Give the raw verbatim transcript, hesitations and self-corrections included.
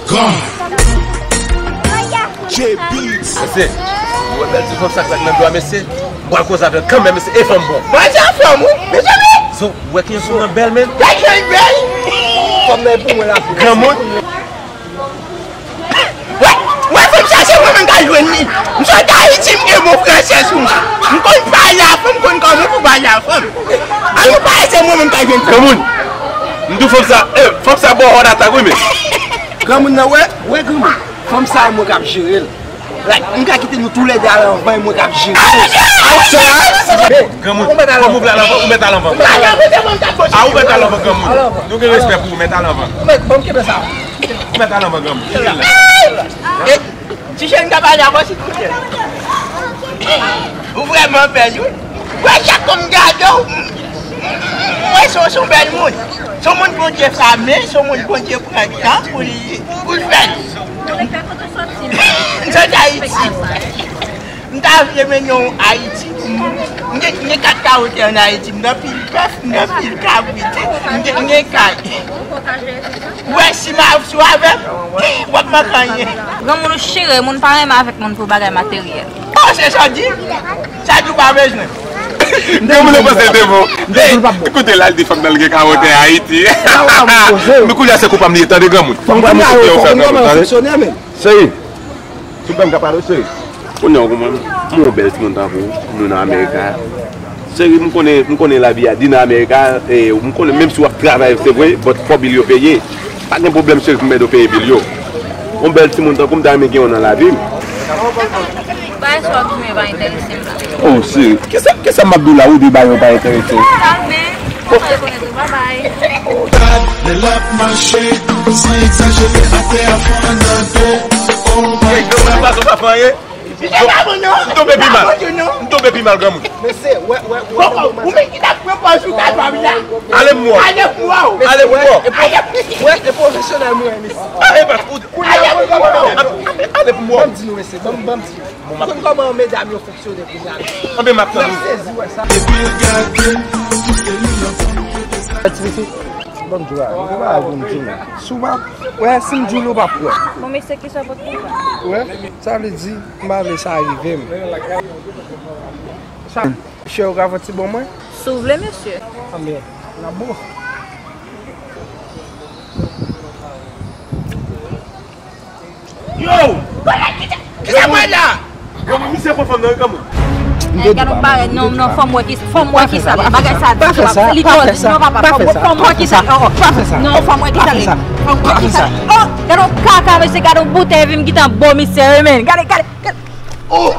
God. J Beats. Mesye, ou wè bèl ti fanm sa k nan do a, mesye? M pral koze avè l kanmenm, mesye, e fanm bon. Mwen se fanm, wi, mesye, wi. So, ou wè kijan fanm nan bèl, men? Wè kijan li bèl. Fanm nan e pou mwen la. Granmoun. Wè, wè, fanm sa se mwen menm k al jwenn li. M sot Ayiti, m gen mo fransè sou mwen. M konn pale a fanm, m konn kòman pou pale a fanm. An nou pale, se mwen menm k al jwenn fanm. Granmoun, m di w fanm sa, eh, fanm sa ba w heart attack, wi, men. Granmoun nan, wè, wè, granmoun. Fanm sa, e mwen k ap jere l. Like, m ka kite nou toulède al anvan, e mwen k ap jere l. Granmoun, fanm ou vle al anvan, ou mèt al anvan. A, ou mèt al anvan, granmoun. Nou gen respè pou ou, mèt al anvan. Ou mèt, ban m kenbe sa. Ou mèt al anvan, granmoun. Ti jèn ka pale avè w, silvouplè. Ou vrèman bèl, wi. Wè, chak kou m gade w, m wè se w, se w bèl moun. Se w moun Bondye fame, se w moun Bondye pran tan pou li, pou l fè l. M sot Ayiti. M ta vle mennen w Ayiti pou m. M gen, m gen kat kawotè ann Ayiti. M nan pil bèf, m nan pil kabrit. M gen, m gen kay. Ou wè, si m ap sou avè m, w ap manke anyen. Granmoun ou chire, moun pa renmen avèk moun pou bagay materyèl. Oh, se sa w di? Sa di w pa bezwen. Granmoun ou panse l te bon. Koute la, l di fanm nan l gen kawotè Ayiti. Men kounye a se konpa m li ye, tande granmoun. Fanm nan yo fonksyone, men. Cheri, Sou pèm ka pale, cheri. Kounye a, w konprann? M wè yon bèl timoun tankou w, nou nan Amerika. Cheri, m konnen, m konnen lavi a di nan Amerika, e, m konnen menm si w ap travay, se vre, but fò bil yo peye. Pa gen pwoblèm, cheri, pou m ede w peye bil yo. Yon bèl timoun tankou w, m ta renmen gen yon nan lavi m. Bagay sa w ap di m yo pa enterese m la. Oh, cheri, kisa, kisa m ap di w la, ou di bagay yo pa enterese w? Sa, men, ou pa rekonèt ou, babay. Gad lè l ap mache, san egzajere, atè a fann an de. Oh my God. Granmoun, pa fè anyen. M tonbe pi mal. M tonbe pi mal, granmoun. Mesye, wè, wè, wè. Ou menm ki t ap pran pòz ou kalbari la. Ale pou mò. Ale pou mò. Ale pou mò. Wè, e pwofesyonèl mwen, mesye. Ale pou mò. Ale pou mò. Ban m di nou, mesye, ban m, ban m di nou. Ou konn kòman medam yo fonksyone kounye a? Anben m ap tann ou. M ap sezi wè sa. Ti pitit, ban m di w a, m gen bagay pou m di w. Si w pa, wè, si m di w li, w p ap kwè. Bon, mesye, kisa w pot pou mwen? Wè, sa vle di, m pa vle sa rive m. Sa, chè, ou ka fè ti bon mwen? Si w vle, mesye. Anben, n ap bon. Yo! Kisa mwen la? Granmoun, misye pran fanm nan, wi, granmoun. Gade yon bagay, non, non, fò m wè ki, fò m wè kisa, bagay sa, li twò di, non, papa, fò m wè kisa, oh, oh. Non, fò m wè kisa, li, fò m wè kisa. Oh, gade yon kaka, mesye, gade yon boutèy vin gentan bo misye, wi, men. Gade, gade, gade. Oh!